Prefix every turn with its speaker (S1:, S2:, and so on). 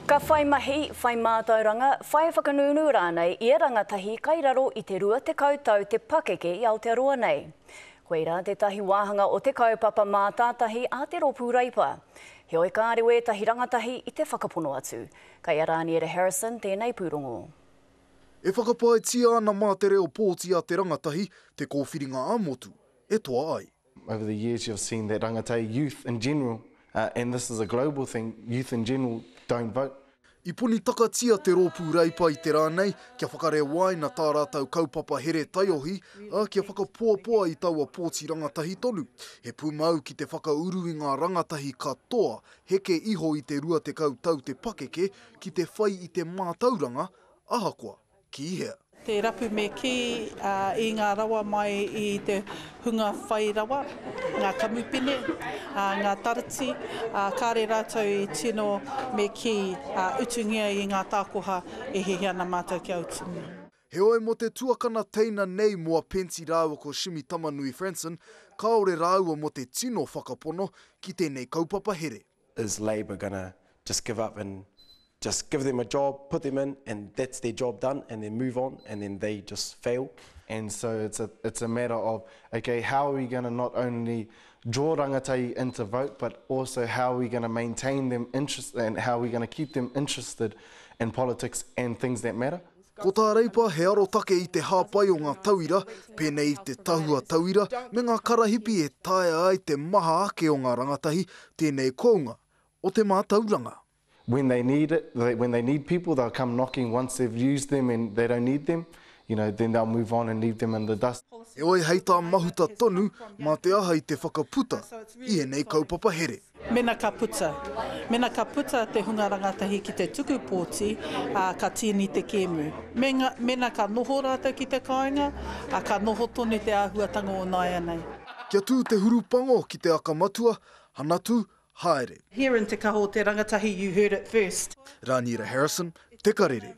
S1: Ka whai mahi, whai mātauranga, whai whakanūnū rānei ia rangatahi kai raro i te 20 tau te pakeke i Aotearoa nei. Koirā tētahi wāhanga o te kaupapa mātātahi a te Rōpū Reipa. Heoi kāre wētahi rangatahi i te whakapono atu. Kei a Rāniera Harrison tēnei pūrongo.
S2: E whakapaetia ana mā te reo pōti a te rangatahi te kōwhiringa ā-motu e toa ai.
S3: Over the years you've seen that rangatahi youth in general, and this is a global thing, youth in general don't vote.
S2: I ponitakatia te Rōpū Reipa i te rā nei kia whakarewaina tā rātou kaupapa here taiohi, ā, kia whakapoapoa i taua pōti rangatahi tonu. He pūmau ki te whakauru i ngā rangatahi katoa heke iho i te 20 tau te pakeke ki te whai i te mātauranga, ahakoa ki hea.
S4: Te rapu me kī i ngā rawa mai i te hunga whai rawa, ngā kamupene, ngā tarati, kāre rātou i tino me kī utungia i ngā tākoha e hiahia ana mātou kia utungia.
S2: Heoi mō te tuakana teina nei mō a Penty rāua ko Shimmy Tamanui Franson, kāore rāua mō te tino whakapono ki tēnei kaupapa here.
S3: Is Labour gonna just give up and just give them a job, put them in and that's their job done and then move on and then they just fail? And so it's a, it's a matter of, okay, how are we gonna not only draw rangatahi into vote but also how are we gonna maintain them interest and how are we gonna keep them interested in politics and things that matter?
S2: Ko tā Reipa he arotake i te hāpai o ngā tauira, pēnei i te tahua tauira me ngā karahipi e taea ai te maha ake o ngā rangatahi tēnei kounga o te mātauranga.
S3: When they need it, when they need people they'll come knocking once they've used them and they don't need them, you know, then they'll move on and leave them in the dust.
S2: Heoi hei tā Mahuta tonu, mā te aha i te whakaputa i ēnei kaupapa here.
S4: Mena ka puta. Mena ka puta te hunga rangatahi ki te tuku pōti, ā, ka tīni te kēmu. Menga, mena ka noho rātou ki te kāinga, ā, ka noho tonu te āhuatanga o nāianei.
S2: Kia tū te hurupango ki te aka matua, hanatu, haere.
S4: Here in Te Kaha o te Rangatahi you heard it first.
S2: Rāniera Harrison, Te Karere.